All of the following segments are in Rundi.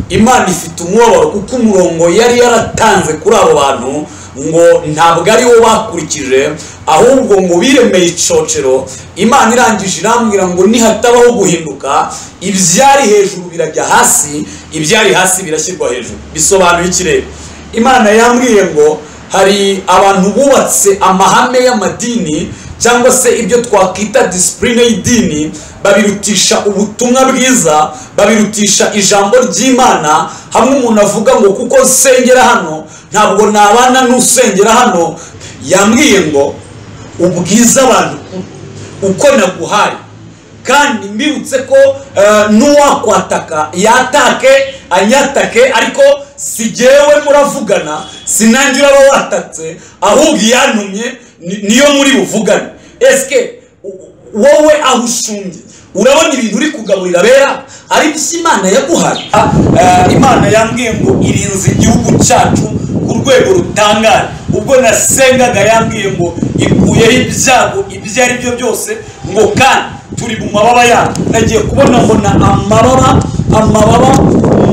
Imana ifite umubabaro kuko umurongo yari yaratanze kuri abo bantu ngo ntabwo ari wo bakurikije, ahubwo ngo biremeye icocero. Imana irangije irambwira ngo nihatabaho guhinduka, ibyari hejuru birajya hasi, ibyari hasi birashyirwa hejuru. Bisobanuye iki rero? Imana yambwiye ngo hari abantu bubatse amahame y'amadini cyangwa se ibyo twakwita discipline y'idini, babirutisha ubutumwa bwiza, babirutisha ijambo ry'Imana. Hamwe umuntu avuga ngo kuko nsengera hano ntabwo nabana n'usengera hano. Yambwiye ngo ubwiza abantu uko naguhaye, kandi mbibutse ko n'uwakwataka yatake anyatake, ariko si jyewe muravugana, sinanjye uraba watatse, ahubwo iyantumye niyo muri buvugane. Eske wowe aho ushumbye urabona ibintu uri kugaburira bera ari byo Imana yaguhaye? Imana yambwiye ngo irinze igihugu cyacu ku rwego rutangaje. Ubwo nasengaga yambwiye ngo ikuyeho ibyago ibyo ari byo byose, ngo kandi turi mu mababa yayo. Nagiye kubona mbona amababa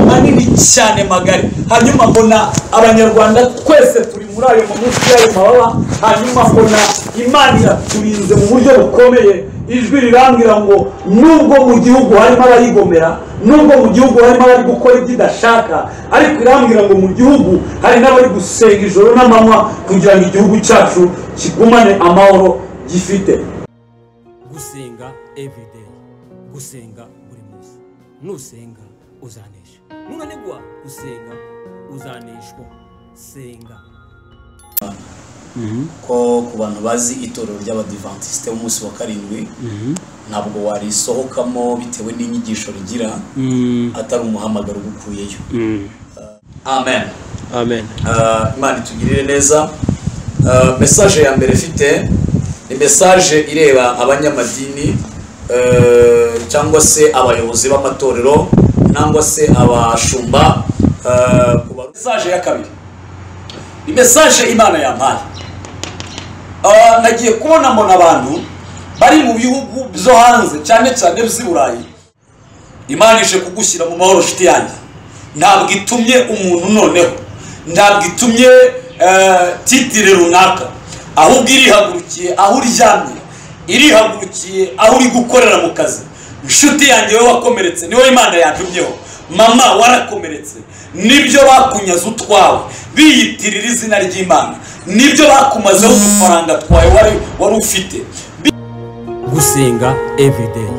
manini cyane magari, hanyuma mbona Abanyarwanda twese turi muri ayo munsi y'ayo mababa. Hanyuma mbona Imana iraturinze mu buryo bukomeye. Ijwi rirambwira ngo nubwo mu gihugu harimo abayigomera, nubwo mu gihugu harimo abari gukora ibyo idashaka, ariko irambwira ngo mu gihugu hari n'abari gusenga ijoro n'amanywa kugira ngo igihugu cyacu kigumane amahoro gifite. Gusenga everyday, gusenga buri munsi. Nusenga uzanesha, nunanigwa gusenga uzaneshwa. Senga. Ko ku bantu bazi itorero ry'Abadivantisite b'umunsi wa karindwi, ntabwo warisohokamo bitewe n'inyigisho rigira, atari umuhamagaro ugukuyeyo. Amen. Amen. Imana itugirire neza. Message ya mbere mfite ni message ireba abanyamadini, cyangwa se abayobozi b'amatorero, cyangwa se abashumba. Message ya kabiri ni message Imana yampaye. Nagiye kubona mbona abantu bari mu bihugu byo hanze, cyane cyane by'i Burayi. Imana ije kugushyira mu mahoro nshuti yanjye. Ntabwo itumye umuntu noneho, ntabwo itumye titire runaka, ahubwo irihagurukiye aho uryamye, irihagurukiye aho uri gukorera mu kazi. Nshuti yanjye, wowe wakomeretse, niwe Imana yatumyeho. Mama warakomeretse, nibyo bakunyaze utwawe biyitirira izina ry'Imana, nibyo bakumazeho udufaranga twawe wari ufite. Gusenga everyday,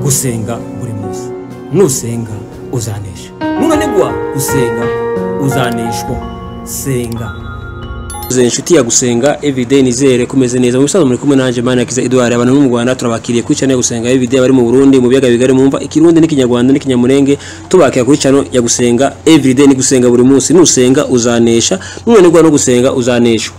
gusenga buri munsi. Nusenga uzanesha, nunanigwa gusenga uzaneshwa. Senga. Inshuti ya Gusenga Everyday, nizere kumeze neza. Mu bisanzwe muri kumwe nanje Manakiza Edouard. Abantu mu Rwanda turabakiriye kuri channel ya Gusenga Everyday, bari mu Burundi, mu biyaga bigari mumva Ikirundi n'Ikinyarwanda n'Ikinyamurenge, tubakira kuri channel ya Gusenga Everyday. Ni gusenga buri munsi. Nusenga uzanesha, nunanigwa no gusenga uzaneshwa.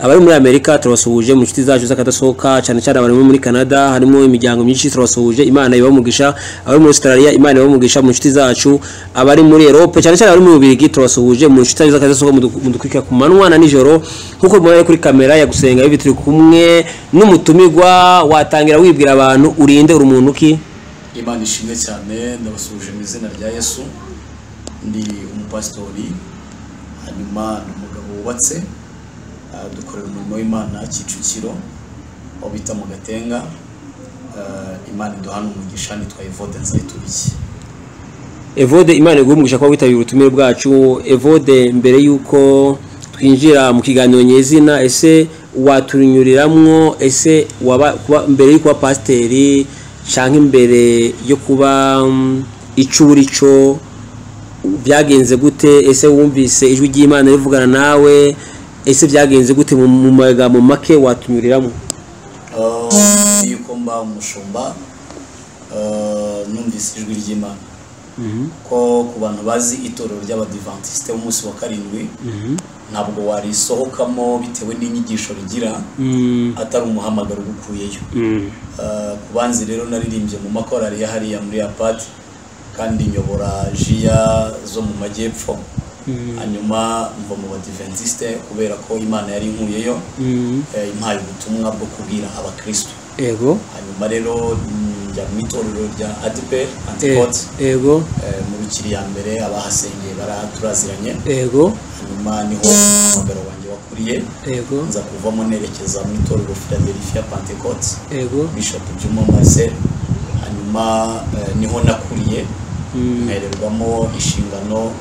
Abari muri Amerika turabasuhuje mu nshuti zacu z'akadasohoka, cyane cyane abari muri Canada, harimo imiryango myinshi turabasuhuje, Imana ibamugisha. Abari muri Australia, Imana ibamugisha mu nshuti zacu. Abari muri Europe, cyane cyane abari mu Bubiligi, turabasuhuje mu nshuti zacu z'akadasohoka, mudukurikira ku manywa na nijoro. Nkuko mubona kuri kamera ya Gusenga ibi, turi kumwe n'umutumirwa. Watangira wibwira abantu urinde, uri umuntu ki? Imana ishimwe cyane, ndabasuhuje mu izina rya Yesu. Ndi umupasitori, hanyuma ni umugabo wubatse, dukorera umurimo w'Imana Kicukiro aho bita mu Gatenga. Imana iduhana umugisha. Nitwa Evode Nzayitubiki. Evode, Imana iguhe umugisha kuba witabiriye ubutumire bwacu. Evode, mbere yuko twinjira mu kiganiro nyezina, ese watunyuriramwo, ese waba kuba mbere yo kuba pasiteri canke imbere yo kuba ico uri cyo, byagenze gute? Ese wumvise ijwi ry'Imana rivugana nawe? Ese byagenze gute? Mu magambo make watunyuriramo. Yuko mba umushumba, numvise ijwi ry'Imana. Ko ku bantu bazi itorero ry'Abadivantisite b'umunsi wa karindwi, ntabwo warisohokamo bitewe n'inyigisho rigira, atari umuhamagaro ugukuyeyo. Ku banzi rero, naririmbye mu makorari ya hariya muri apati, kandi nyobora jiya zo mu majyepfo. Hanyuma mva mu Badiventiste kubera ko Imana yari inkuyeyo, impaye ubutumwa bwo kubwira abakristo. Ego. Hanyuma rero Njya mu itorero rya ADEPR Pentecote. Yego. Mu bikiri ya mbere abahasengeye baraturaziranye. Yego. Hanyuma niho umuhamagaro wanjye wakuriye. Yego. Nza kuvamo nerekeza mu itorero Philadelphia Pentecote. Yego. Bishop Juma Marcel. Hanyuma niho nakuriye, mpererwamo inshingano,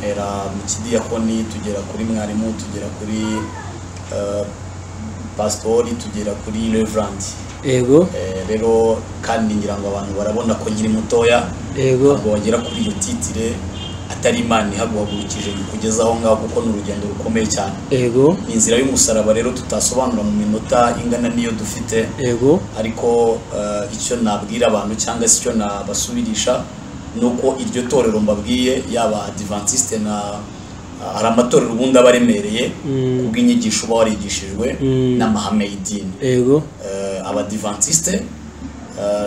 era mu kidiyakoni, tugera kuri mwarimu, tugera kuri pastori, tugera kuri reverend. Yego. Rero kandi ngira ngo abantu barabona ko nkiri mutoya. Yego. Ngo wagera kuri iyo titire atari Imana ihaguhagurukije kugeza aho ngaho, kuko ni urugendo rukomeye cyane. Yego. Ni inzira y'umusaraba rero tutasobanura mu minota ingana n'iyo dufite. Yego. Ariko icyo nabwira abantu cyangwa se icyo nabasubirisha nuko iryo torero mbabwiye, yaba Adventiste na hari amatorero ubundi abaremereye kubw'inyigisho uba warigishijwe n'amahame y'idini. Yego. Abadiventiste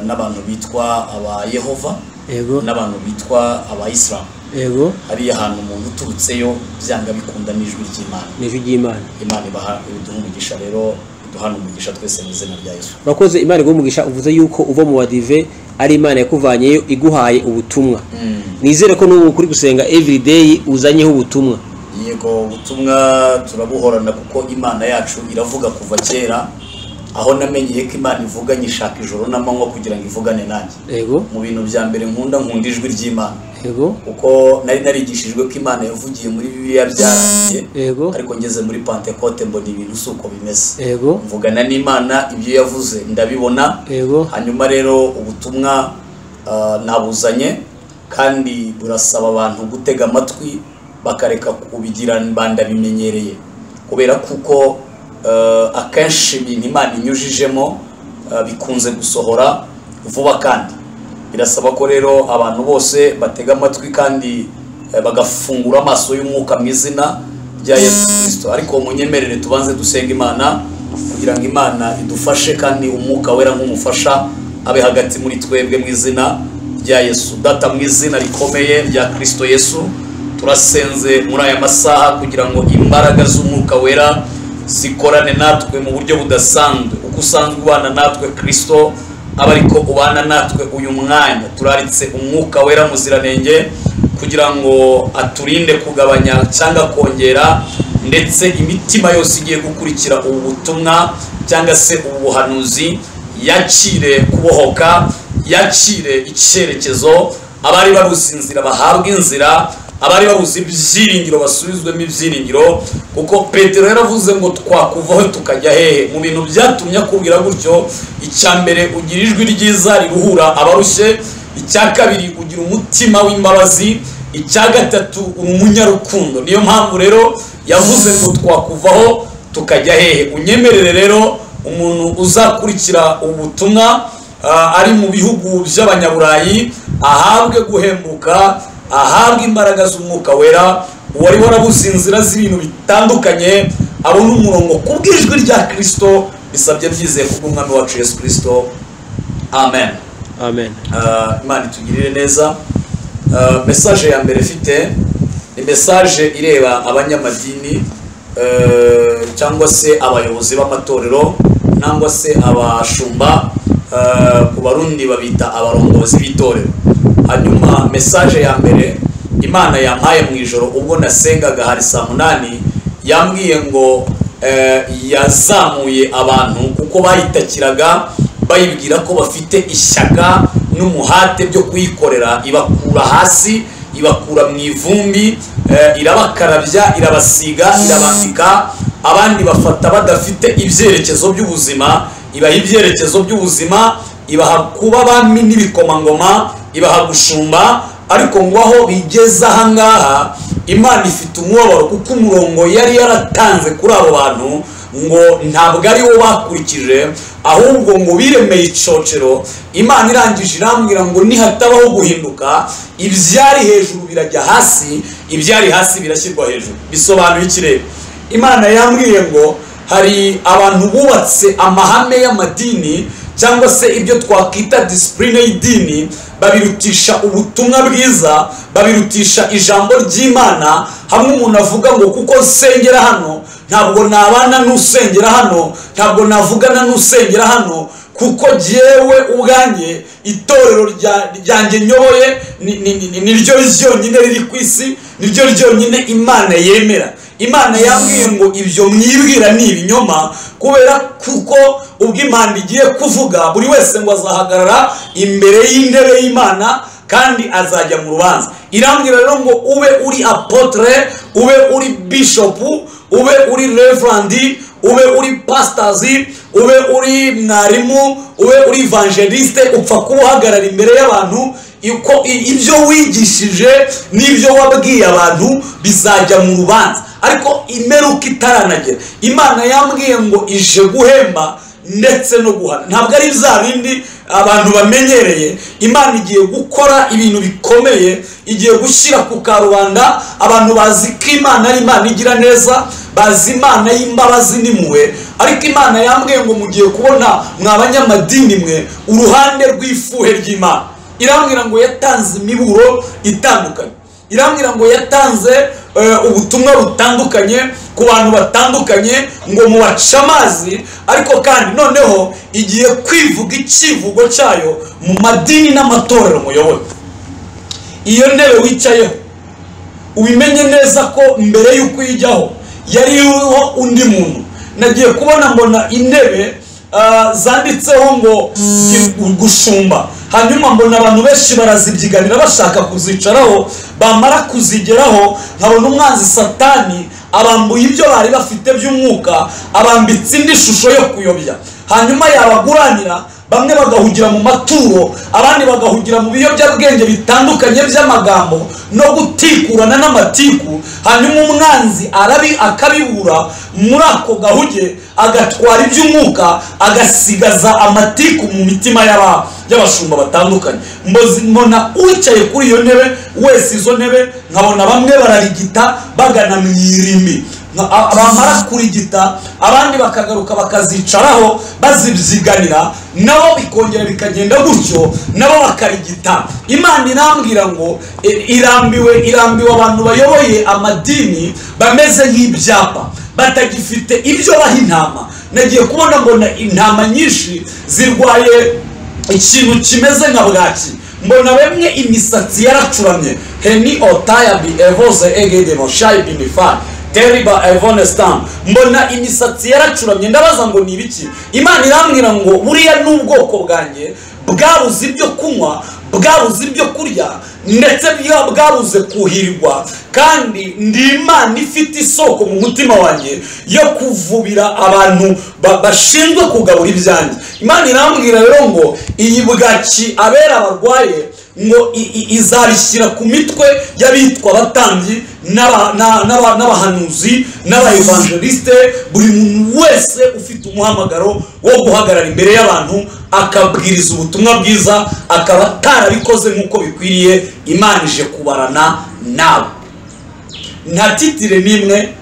n'abantu bitwa aba Yehova. Yego. N'abantu bitwa aba Islam. Yego. Hariya ahantu umuntu uturutseyo byanga bikunda n'ijwi ry'Imana. N'ijwi ry'Imana. Imana ibaha iduha umugisha rero, iduhana umugisha twese mu izina rya Yesu. Urakoze, Imana iguhe umugisha. Uvuze yuko uva mu badive ari Imana yakuvanyeyo iguhaye ubutumwa. Nizere ko n'ubu kuri gusenga everyday uzanyeho ubutumwa. Yego, ubutumwa turabuhorana kuko Imana yacu iravuga kuva kera. Aho namenyeye ko Imana ivuga nyishaka ijoro n'amanywa kugira ngo ivugane nanjye. Yego. Mu bintu bya mbere nkunda ijwi ry'Imana. Yego. Kuko nari narigishijwe ko Imana yavugiye muri Bibiliya byarangiye. Yego. Ariko ngeze muri Pentecote mbona ibintu suko bimeze. Yego. Mvugana n'Imana, ibyo yavuze ndabibona. Yego. Hanyuma rero ubutumwa nabuzanye kandi burasaba abantu gutega amatwi bakareka kubigira banda bimenyereye, kubera kuko akenshi ibintu Imana inyujijemo bikunze gusohora vuba, kandi birasaba ko rero abantu bose batega amatwi kandi bagafungura amaso y'umwuka mu izina rya Yesu Kristo. Ariko munyemerere tubanze dusenga Imana kugira ngo Imana idufashe kandi umwuka wera nk'umufasha abe hagati muri twebwe mu izina rya Yesu. Data, mu izina rikomeye rya Kristo Yesu, turasenze muri aya masaha kugira ngo imbaraga z'umwuka wera zikorane natwe mu buryo budasanzwe. Uko usanzwe ubana natwe Kristo, aba ariko ubana natwe uyu mwanya. Turaritse umwuka wera muziranenge kugira ngo aturinde kugabanya cyangwa kongera, ndetse imitima yose igiye gukurikira ubu butumwa cyangwa se ubu buhanuzi yakire kubohoka, yakire icyerekezo. Abari babuze inzira bahabwe inzira, abari babuze ibyiringiro basubizwemo ibyiringiro, kuko Petero yaravuze ngo twakuvaho tukajya hehe. Mu bintu byatumye akubwira gutyo, icya mbere ugira ijwi ryiza riruhura abarushye, icya kabiri ugira umutima w'imbabazi, icya gatatu uri umunyarukundo. Niyo mpamvu rero yavuze ngo twakuvaho tukajya hehe. Unyemerere rero umuntu uzakurikira ubutumwa ari mu bihugu by'abanyaburayi ahabwe guhembuka, ahabwe imbaraga z'umwuka wera. Uwari warabuze inzira z'ibintu bitandukanye abona umurongo kubw'ijwi rya Kristo. Bisabye byizeye kubw'umwami wacu Yesu Kristo. Amen. Amen. Imana itugirire neza. Message ya mbere mfite ni message ireba abanyamadini cyangwa se abayobozi b'amatorero nangwa se abashumba, ku Barundi babita abarongozi b'itorero. Hanyuma message ya mbere Imana yampaye mu ijoro ubwo nasengaga hari saa 8, yambwiye ngo yazamuye abantu kuko bayitakiraga bayibwira ko bafite ishyaka n'umuhate byo kuyikorera, ibakura hasi, ibakura mu ivumbi, irabakarabya, irabasiga, irabambika. Abandi bafata badafite ibyerekezo by'ubuzima, ibaha ibyerekezo by'ubuzima, ibaha kuba bami n'ibikomangoma, ibaha gushumba. Ariko ngo aho bigeze aha ngaha Imana ifite umubabaro kuko umurongo yari yaratanze kuri abo bantu ngo ntabwo ari wo bakurikije, ahubwo ngo biremeye icocero. Imana irangije irambwira ngo nihatabaho guhinduka, ibyari hejuru birajya hasi, ibyari hasi birashyirwa hejuru. Bisobanuye iki rero? Imana yambwiye ngo hari abantu bubatse amahame y'amadini cyangwa se ibyo twakwita discipline y'idini, babirutisha ubutumwa bwiza, babirutisha ijambo ry'Imana. Hamwe umuntu avuga ngo kuko nsengera hano ntabwo nabana n'usengera hano, ntabwo navugana n'usengera hano, Kuko jyewe ubwanjye itorero ryanjye nyoboye niryo ryonyine riri ku isi, niryo ryonyine Imana yemera. Imana yambwiye ngo ibyo mwibwira ni ibinyoma, kubera kuko ubwo Imana igiye kuvuga buri wese ngo azahagarara imbere y'intebe y'Imana kandi azajya mu rubanza. Irambwira rero ngo ube uri apotre, ube uri bishop, ube uri reverend, ube uri pastors, ube uri mwarimu, ube uri evangeliste, upfa kuba uhagarara imbere y'abantu, ibyo wigishije n'ibyo wabwiye abantu bizajya mu rubanza. Ariko imperuka itaranagera, Imana yambwiye ngo ije guhemba ndetse no guhana. Ntabwo ari bya bindi abantu bamenyereye. Imana igiye gukora ibintu bikomeye, igiye gushyira ku karubanda abantu bazi ko Imana ari Imana igira neza, bazi Imana y'imbabazi n'impuhwe. Ariko Imana yambwiye ngo mugiye kubona mwa banyamadini mwe uruhande rw'ifuhe ry'Imana. Irambwira ngo yatanze imiburo itandukanye, irambwira ngo yatanze ubutumwa butandukanye ku bantu batandukanye ngo mubace amazi. Ariko kandi noneho igiye kwivuga icyivugo cyayo mu madini n'amatorero muyoboye. Iyo ntebe wicayeho ubimenye neza ko mbere y'uko uyijyaho yari iriho undi muntu. Nagiye kubona mbona intebe zanditseho ngo gushumba, hanyuma mbona abantu benshi barazibyiganira bashaka kuzicaraho, bamara kuzigeraho nkabona umwanzi Satani abambuye ibyo bari bafite by'umwuka, abambitse indi shusho yo kuyobya, hanyuma yabaguranira bamwe bagahugira mu maturo, abandi bagahugira mu biyobyabwenge bitandukanye by'amagambo no gutikurana n'amatiku. Hanyuma umwanzi akabibura muri ako gahuge, agatwara iby'umwuka, agasigaza amatiku mu mitima y'abashumba batandukanye. Mbona uwicaye kuri iyo ntebe wese, izo ntebe nkabona bamwe bararigita bagana mu irimbi, bamara kurigita abandi bakagaruka bakazicaraho bazibyiganira, nabo bikongera bikagenda gutyo, nabo bakarigita. Imana irambwira ngo irambiwe abantu bayoboye amadini bameze nk'ibyapa, batagifite ibyo baha intama. Nagiye kubona mbona intama nyinshi zirwaye ikintu kimeze nka bwaki, mbona bamwe imisatsi yaracuramye. Heni otaya bi evoze egede moshayi binifa teriba evonestam. Mbona imisatsi yaracuramye, ndabaza ngo ni ibiki? Imana irambwira ngo buriya n'ubwoko bwanjye bwabuze ibyo kunywa, bwabuze ibyo kurya, ndetse bwabuze kuhirwa. Kandi ndi Imana ifite isoko mu mutima wanjye yo kuvubira abantu bashinzwe kugabura ibyanjye. Imana irambwira rero ngo iyi bwaki abera barwaye ngo izabishyira ku mitwe y'abitwa abatambyi n'abahanuzi n'abaevangeliste, buri muntu wese ufite umuhamagaro wo guhagarara imbere y'abantu akabwiriza ubutumwa bwiza, akaba atarabikoze nk'uko bikwiriye. Imana ije kubarana nawe. Nta titire n'imwe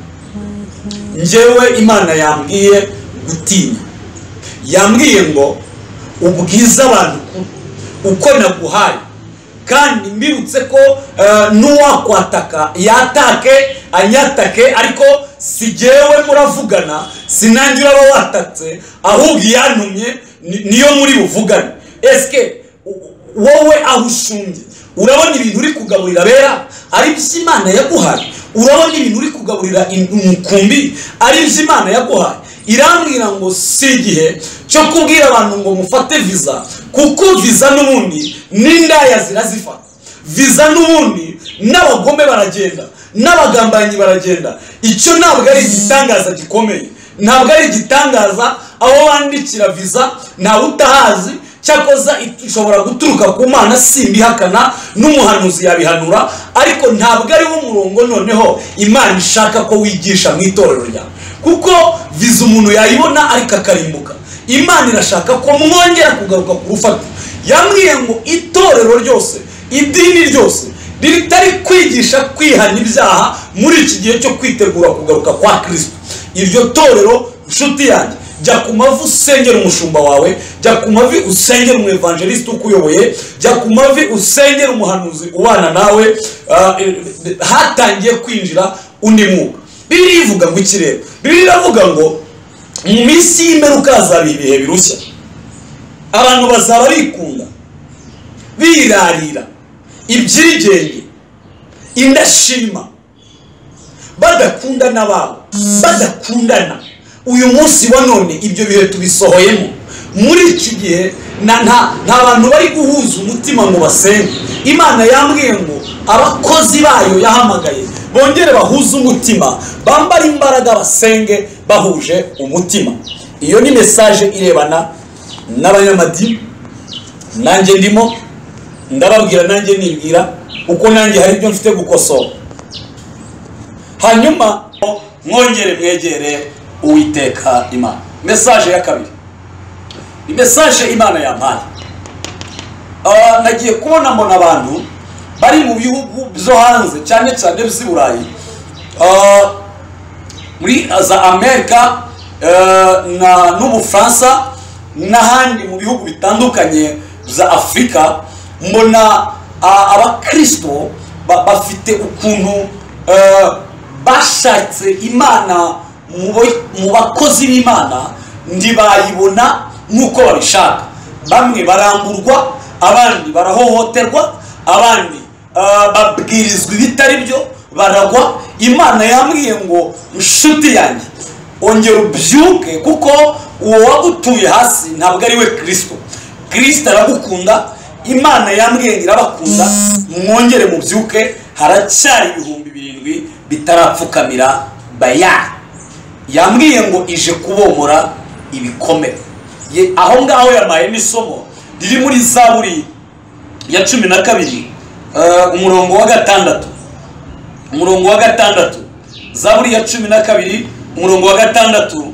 njyewe Imana yambwiye gutinya. Yambwiye ngo ubwiza abantu uko naguhaye, kandi mbibutse ko n'uwakwataka yatake anyatake, ariko si jyewe muravugana, sinanjye uraba watatse, ahubwo iyantumye niyo muri buvugane. Eske wowe aho ushumbye urabona ibintu uri kugaburira bera ari iby'Imana yaguhaye? Urabona ibintu uri kugaburira umukumbi ari iby'Imana yaguhaye? Irambwira ngo si igihe cyo kubwira abantu ngo mufate visa, kuko visa n'ubundi n'indaya zirazifata, visa n'ubundi n'abagome baragenda, n'abagambanyi baragenda. Icyo ntabwo ari igitangaza gikomeye, ntabwo ari igitangaza. Aho bandikira visa ntawe utahazi, cyakoza ishobora guturuka ku Mana, simbihakana, n'umuhanuzi yabihanura, ariko ntabwo ari wo murongo noneho Imana ishaka ko wigisha mu itorero ryawe. Kuko viza umuntu yayibona ariko akarimbuka. Imana irashaka ko mwongera kugaruka ku rufatiro. Yambwiye ngo itorero ryose, idini ryose ritari kwigisha kwihana ibyaha muri iki gihe cyo kwitegura kugaruka kwa Kristo, iryo torero, nshuti yanjye, jya ku mavi usengera umushumba wawe, jya ku mavi usengera umu evangeliste ukuyoboye, jya ku mavi usengera umuhanuzi ubana nawe. Hatangiye kwinjira undi mwuka. Bibiliya ivuga ngo iki rero? Bibiliya iravuga ngo mu minsi y'imperuka hazaba ibihe birushya. Abantu bazaba bikunda, birarira, ibyigenge, indashima, badakundana babo, badakundana. Uyu munsi wa none ibyo bihe tubisohoyemo. Muri iki gihe nta bantu bari guhuza umutima ngo basenge. Imana yambwiye ngo abakozi bayo yahamagaye bongere bahuze umutima, bambare imbaraga, basenge bahuje umutima. Iyo ni message irebana n'abanyamadini, nanjye ndimo ndababwira, nanjye nibwira uko nanjye hari ibyo mfite gukosora. Hanyuma mwongere mwegere Uwiteka Imana. Message ya kabiri ni message Imana yampaye. Nagiye kubona mbona abantu bari mu bihugu byo hanze, cyane cyane by'i Burayi, muri za Amerika na n'Ubufaransa n'ahandi mu bihugu bitandukanye za Afurika, mbona abakristo bafite ukuntu bashatse Imana mu bakozi b'Imana ntibayibona nk'uko babishaka. Bamwe baramburwa, abandi barahohoterwa, abandi babwirizwa ibitari byo, baragwa. Imana yambwiye ngo nshuti yanjye ongera ubyuke, kuko uwo wagutuye hasi ntabwo ari we Kristo. Kristo aragukunda, Imana yambwiye ngo irabakunda, mwongere mubyuke. Haracyari 7,000 bitarapfukamira Bayali. Yambwiye ngo ije kubomora ibikomere. Aho ngaho yamaye n'isomo riri muri Zaburi ya 12, umurongo wa 6. Umurongo wa 6. Zaburi ya 12 umurongo wa 6,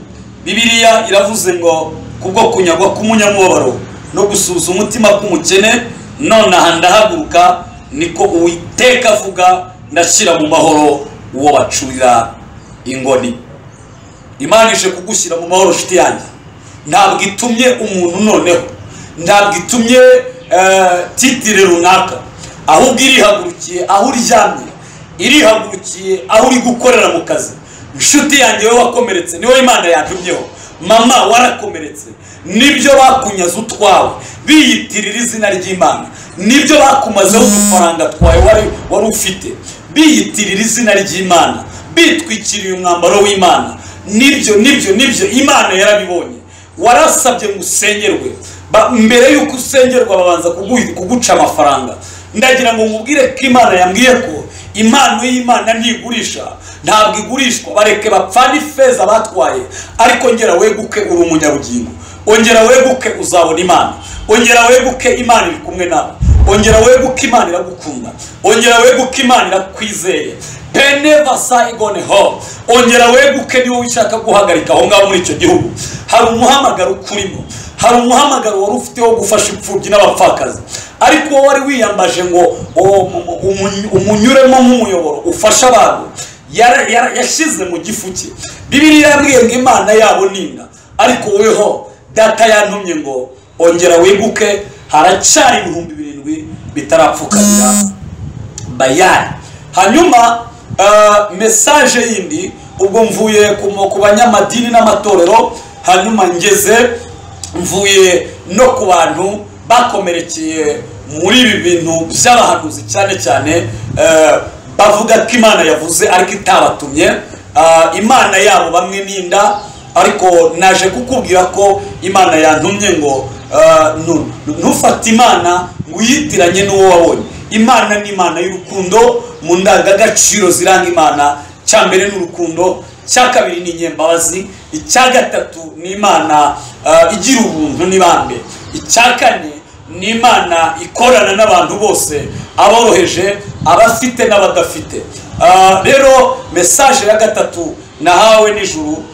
Bibiliya iravuze ngo kubwo kunyagwa k'umunyamubabaro no gusuza umutima k'umukene, none aha ndahaguruka, niko Uwiteka avuga, ndashyira mu mahoro uwo bacurira ingoni. Imana ije kugushyira mu mahoro nshuti yanjye. Ntabwo itumye umuntu noneho, ntabwo itumye titire runaka, ahubwo irihagurukiye aho uryamye, irihagurukiye aho uri gukorera mu kazi. Nshuti yanjye wowe wakomeretse, niwe Imana yatumyeho. Mama warakomeretse, nibyo bakunyaze utwawe biyitirira izina ry'Imana, nibyo bakumazeho udufaranga twawe wari ufite biyitirira izina ry'Imana, bitwikiriye umwambaro w'Imana. Nibyo nibyo nibyo Imana yarabibonye. Warasabye ngo usengerwe, mbere y'uko usengerwa babanza kuguca amafaranga. Ndagira ngo nkubwire ko Imana yambwiye ko impano y'Imana ntigurisha, ntabwo igurishwa. Bareke bapfane ifeza batwaye, ariko ngera weguke uri umunyabugingo, ongera weguke uzabona Imana, ongera weguke Imana iri kumwe nawe, ongera weguke Imana iragukunda, ongera weguke Imana irakwizeye. Peneva saigone ho, ongera weguke niwo ushaka guhagarika aho ngaho muri icyo gihugu. Hari umuhamagaro ukurimo, hari umuhamagaro wari ufite wo gufasha imfubyi n'abapfakazi, ariko wowe wari wiyambaje ngo umunyuremo nk'umuyoboro ufasha abantu, yashize mu gifu cye. Bibiliya yambwiye ngo Imana yabo ninda, ariko weho data yantumye ngo ongera weguke, haracyari 7,000 bitarapfukamira Bayali. Hanyuma message yindi, ubwo mvuye ku banyamadini n'amatorero, hanyuma ngeze mvuye no ku bantu bakomerekeye muri ibi bintu by'abahanuzi, cyane cyane bavuga ko Imana yavuze ariko itabatumye. Imana yabo bamwe ninda, ariko naje kukubwira ko Imana yantumye ngo ntufate Imana ngo uyitiranye n'uwo wabonye. Imana ni Imana y'urukundo, mu ndangagaciro ziranga Imana, cya mbere ni urukundo, cya kabiri ni inyembabazi, icya gatatu ni Imana igira ubuntu n'ibambe, icya kane ni Imana ikorana n'abantu bose, aboroheje, abafite n'abadafite. Rero message ya gatatu nahawe n'ijuru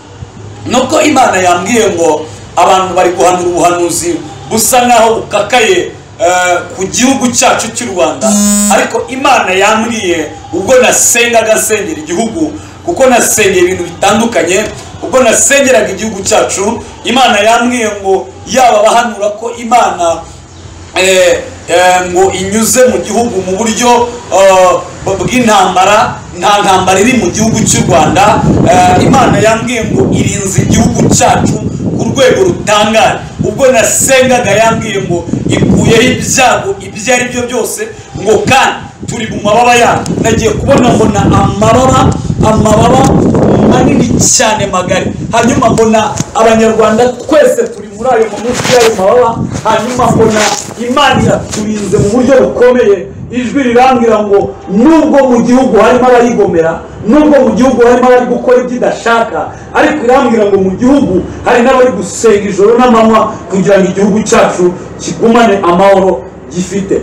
nuko Imana yambwiye ngo abantu bari guhanura ubuhanuzi busa nkaho bukakaye ku gihugu cyacu cy'u Rwanda, ariko Imana yambwiye ubwo nasengaga nsengera igihugu, kuko nasengeye ibintu bitandukanye, ubwo nasengeraga igihugu cyacu, Imana yambwiye ngo yaba bahanura ko Imana ngo inyuze mu gihugu mu buryo bw'intambara, nta ntambara iri mu gihugu cy'u Rwanda. Imana yambwiye ngo irinze igihugu cyacu ku rwego rutangaje. Ubwo nasengaga yambwiye ngo ikuyeho ibyago ibyo ari byo byose, ngo kandi turi mu mababa yayo. Nagiye kubona mbona amababa manini cyane magari, hanyuma mbona abanyarwanda twese turi muri ayo munsi y'ayo mababa, hanyuma mbona Imana iraturinze mu buryo bukomeye. Ijwi rirambwira ngo nubwo mu gihugu harimo abayigomera, nubwo mu gihugu harimo abari gukora ibyo idashaka, ariko irambwira ngo mu gihugu hari n'abari gusenga ijoro n'amanywa kugira ngo igihugu cyacu kigumane amahoro gifite.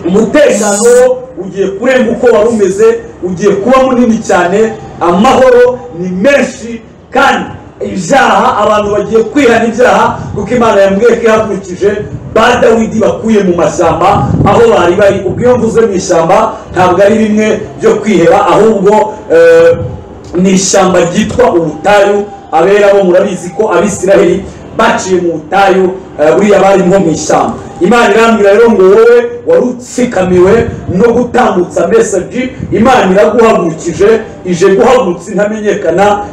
Umutekano ugiye kurenga uko wari umeze, ugiye kuba munini cyane, amahoro ni menshi, kandi ibyaha abantu bagiye kwihana ibyaha, kuko Imana yambwiye ko ihagurukije ba Dawidi bakuye mu mashyamba aho bari bari. Ubwo iyo mvuze mu ishyamba ntabwo ari bimwe byo kwiheba, ahubwo ni ishyamba ryitwa ubutayu. Abera bo murabizi ko Abisiraheli baciye mu butayu, buriya bari nko mu ishyamba. Imana irambwira rero ngo wowe wari utsikamiwe no gutambutsa message, Imana iraguhagurukije, ije guhagurutsa intamenyekana,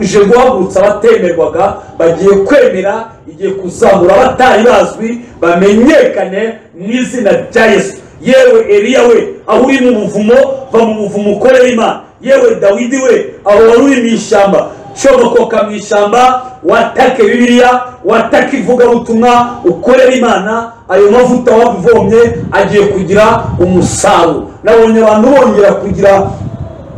ije guhagurutsa abatemerwaga bagiye kwemera, igiye kuzamura abatari bazwi bamenyekane mu izina rya Yesu. Yewe Eliya we, aho uri mu buvumo, va mu buvumo ukorere Imana. Yewe Dawidi we, aho wari uri mu ishyamba, comokoka mu ishyamba, watake Bibiliya, watake ivugabutumwa, ukorere Imana. Ayo mavuta wavomye agiye kugira umusaruro. Nabonye abantu bongera kugira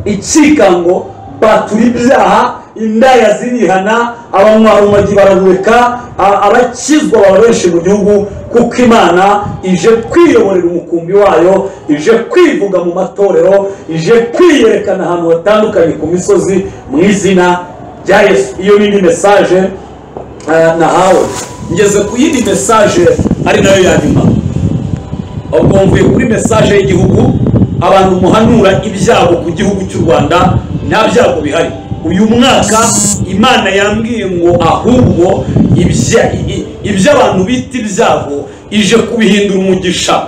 ikikango, batura ibyaha, indaya zirihana, abanywa bararureka, abakizwa baba benshi mu gihugu, kuko Imana ije kwiyoborera umukumbi wayo, ije kwivuga mu matorero, ije kwiyerekana ahantu hatandukanye ku misozi mu izina rya Yesu. Iyo ni message nahawe. Ngeze ku yindi message ari nayo ya nyuma. Ubwo mvuye kuri message y'igihugu, abantu muhanura ibyago ku gihugu cy'u Rwanda, nta byago bihari. Uyu mwaka Imana yambwiye ngo ahubwo ibyo abantu bita ibyago ije kubihindura umugisha,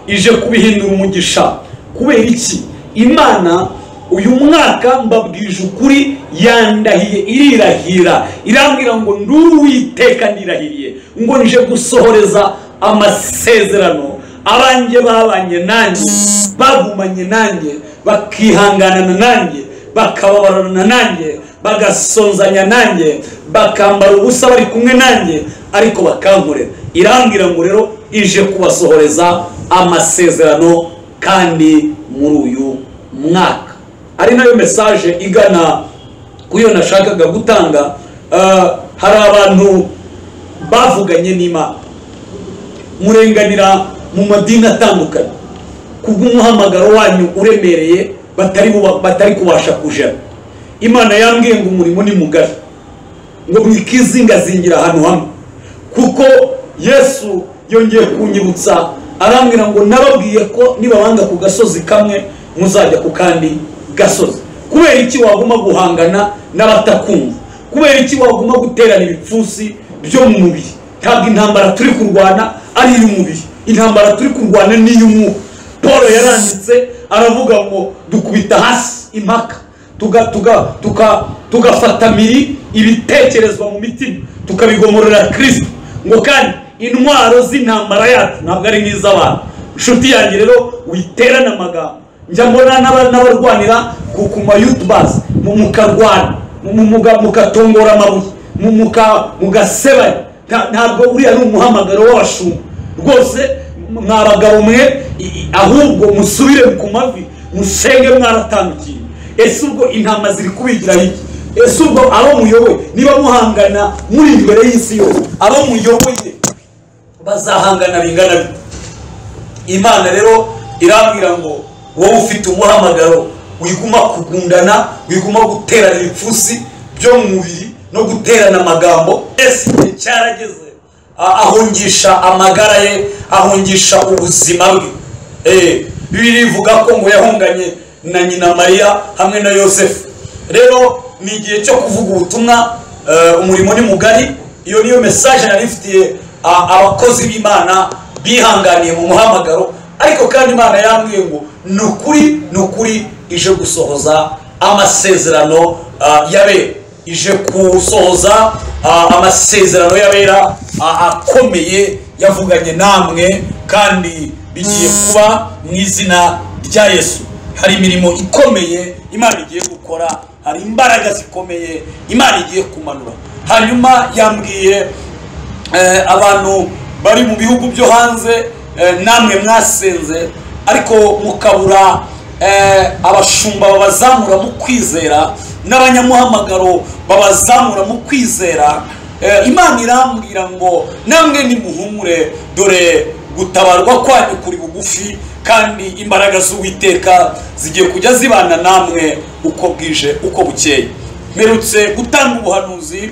ije kubihindura umugisha. Kubera iki? Imana uyu mwaka mbabwije ukuri yandahiye, irirahira, irambwira ngo nduwiteka ndirahiriye ngo nje gusohoreza amasezerano abanjye babanye nanjye, bagumanye nanjye, bakihanganana nanjye, bakababarana nanjye, bagasonzanya nanjye, bakambara ubusa bari kumwe nanjye, ariko bakankorera. Irambwira ngo rero ije kubasohoreza amasezerano kandi muri uyu mwaka. Ari nayo message igana kuyo nashakaga gutanga. Hari abantu bavuganye n'Imana, murenganira mu madini atandukanye kubw'umuhamagaro wanyu uremereye batari kubasha kujera. Imana yambwiye ngo umurimo ni mugari, ngo mwikizingazingira ahantu hamwe, kuko Yesu yongeye kunyibutsa arambwira ngo nababwiye ko nibabanga ku gasozi kamwe muzajya ku kandi gasozi. Kubera iki waguma guhangana n'abatakumva? Kubera iki waguma guterana ibipfusi byo mu mubiri? Ntabwo intambara turi kurwana ari iy'umubiri, intambara turi kurwana ni iy'umwuka. Paul yaranditse aravuga ngo dukubita hasi impaka, tugafata miri ibitekerezwa mu mitima, tukabigomorera Kristo, ngo kandi intwaro z'intambara yacu ntabwo ari nk'iz'abantu. Inshuti yanjye rero witerana amagambo. Njya mbona n'abarwanira ku ma YouTubers, mukarwana, mukatongora amabuye, mugasebanya. Ntabwo uriya ari umuhamagaro w'abashumba rwose, mwa bagabo mwe, ahubwo musubire ku mavi, musenge mwaratandukiye. Ese ubwo intama ziri kubigira iki? Ese ubwo abo muyoboye niba muhangana muri imbere y'isi yose, abo muyoboye bazahangana bingana bite? Imana rero irambwira ngo wowe ufite umuhamagaro wiguma kugundana, wiguma guterana ibipfusi byo mu mubiri no guterana amagambo. Ese cyarageze ahungisha amagara ye, ahungisha ubuzima bwe. Bibiliya ivuga ko ngo yahunganye na nyina Mariya hamwe na Yosefu. Rero ni igihe cyo kuvuga ubutumwa, umurimo ni mugari. Iyo niyo message nari mfitiye abakozi b'Imana bihanganiye mu muhamagaro, ariko kandi Imana yambwiye ngo nukuri nukuri ije gusohoza amasezerano yabe. ije gusohoza amasezerano y'abera akomeye yavuganye namwe, kandi bigiye kuba mu izina rya Yesu. Hari imirimo ikomeye Imana igiye gukora, hari imbaraga zikomeye Imana igiye kumanura. Hanyuma yambwiye abantu bari mu bihugu byo hanze, namwe mwasenze ariko mukabura abashumba babazamura mu kwizera n'abanyamuhamagaro babazamura mu kwizera. Imana irambwira ngo namwe nimuhumure, dore gutabarwa kwanyu kuri bugufi, kandi imbaraga z'Uwiteka zigiye kujya zibana namwe uko bwije uko bukeye. Mperutse gutanga ubuhanuzi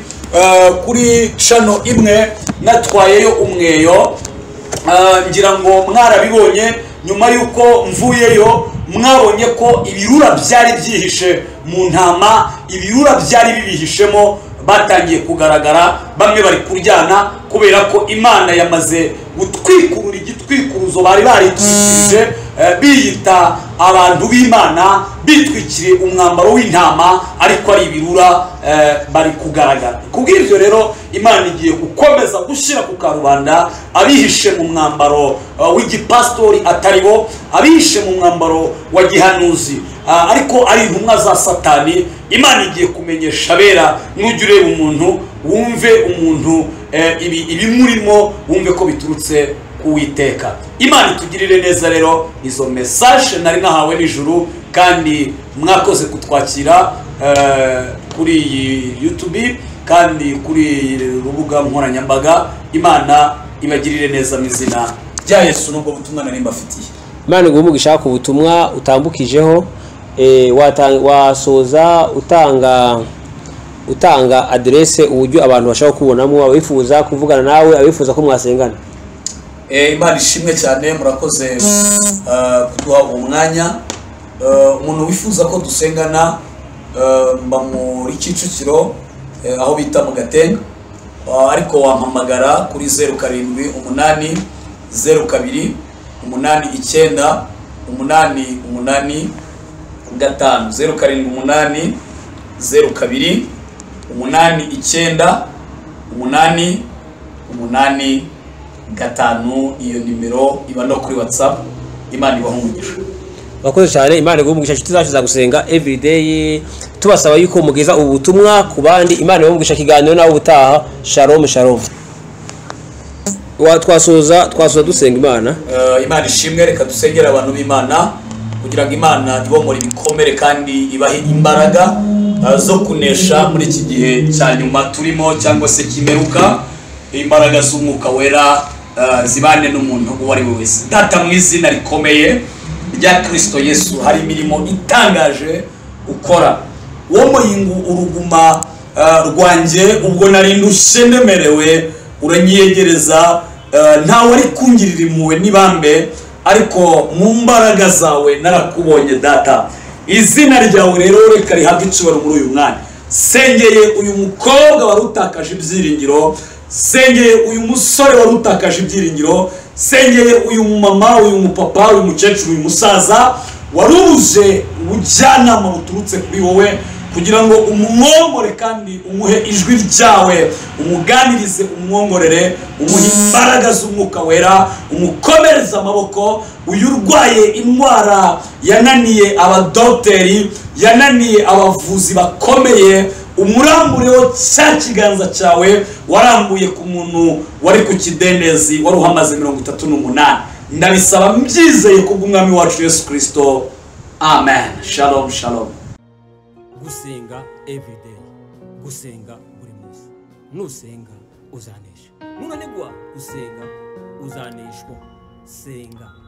kuri channel imwe, natwayeyo umweyo, ngira ngo mwarabibonye. Nyuma yuko mvuyeyo mwabonye ko ibirura byari byihishe mu ntama, ibirura byari bibihishemo batangiye kugaragara, bamwe bari kuryana kubera ko Imana yamaze gutwikurura igitwikuruzo bari baritwikirije, biyita abantu b'Imana, bitwikiriye umwambaro w'intama ariko ari ibirura, bari kugaragara. Kubw'ibyo rero Imana igiye gukomeza gushyira ku karubanda abihishe mu mwambaro w'igipastori atari bo, abihishe mu mwambaro wa gihanuzi ariko ari intumwa za Satani. Imana igiye kumenyesha abera, nujya ureba umuntu wumve umuntu ibimurimo, wumve ko biturutse ku Uwiteka. Imana itugirire neza. Rero izo message nari nahawe n'ijuru, kandi mwakoze kutwakira kuri iyi YouTube kandi kuri rubuga nkoranyambaga. Imana ibagirire neza mu izina rya Yesu. Nubwo butumwa nari mbafitiye, Imana iguhe umugisha ku butumwa utambukijeho. Wasoza utanga adresse uburyo abantu bashaka kubonamo, abifuza kuvugana nawe, abifuza ko mwasengana. Imana ishimwe cyane, murakoze kuduha umwanya. Umuntu wifuza ko dusengana, mba muri Kicukiro, aho bita mu Gatenga, ariko wampamagara kuri 078 02 89 88 5, 078 02 89 88 5. Iyo nimero iba no kuri WhatsApp. Imana ibahe umugisha. Bakoze cyane, Imana iguhe umugisha. Inshuti zacu za Gusenga Everyday, tubasaba yuko mugeza ubu butumwa ku bandi. Imana ibahe umugisha. Ikiganiro nawe ubutaha. Shalom shalom. Twasoza dusenga Imana. Imana ishimwe. Reka dusengere abantu b'Imana kugira ngo Imana ibomore ibikomere kandi ibahe imbaraga zo kunesha muri iki gihe cya nyuma turimo, cyangwa se kimeruka. Imbaraga z'umwuka wera zibane n'umuntu uwo ari we wese. Data, mu izina rikomeye rya Kristo Yesu, hari imirimo itangaje ukora. Uwo muyingu uruguma rwanjye ubwo nari ndushye ndemerewe, uranyiyegereza. Ntawe ari kungirira impuhwe n'ibambe, ariko mu mbaraga zawe narakubonye Data. Izina ryawe rero reka rihabwe icyubahiro muri uyu mwanya. Sengeye uyu mukobwa wari utakaje ibyiringiro, sengeye uyu musore wari utakaje ibyiringiro, sengeye uyu mama, uyu mupapa, uyu mukecuru, uyu musaza warubuze ubujyanama buturutse kuri wowe, kugira ngo umwongore kandi umuhe ijwi ryawe, umuganirize, umwongorere, umuhe imbaraga z'umwuka wera, umukomereze amaboko. Uyu urwaye indwara yananiye abadogiteri, yananiye abavuzi bakomeye, umurambureho cya kiganza cyawe warambuye ku muntu wari ku kidendezi wari uhamaze 38. Ndabisaba mbyizeye kubw'Umwami wacu Yesu Kristo, amen. Shalom shalom. Gusenga everyday, gusenga buri munsi. Nusenga uzanesha, nunanigwa gusenga uzaneshwa. Senga.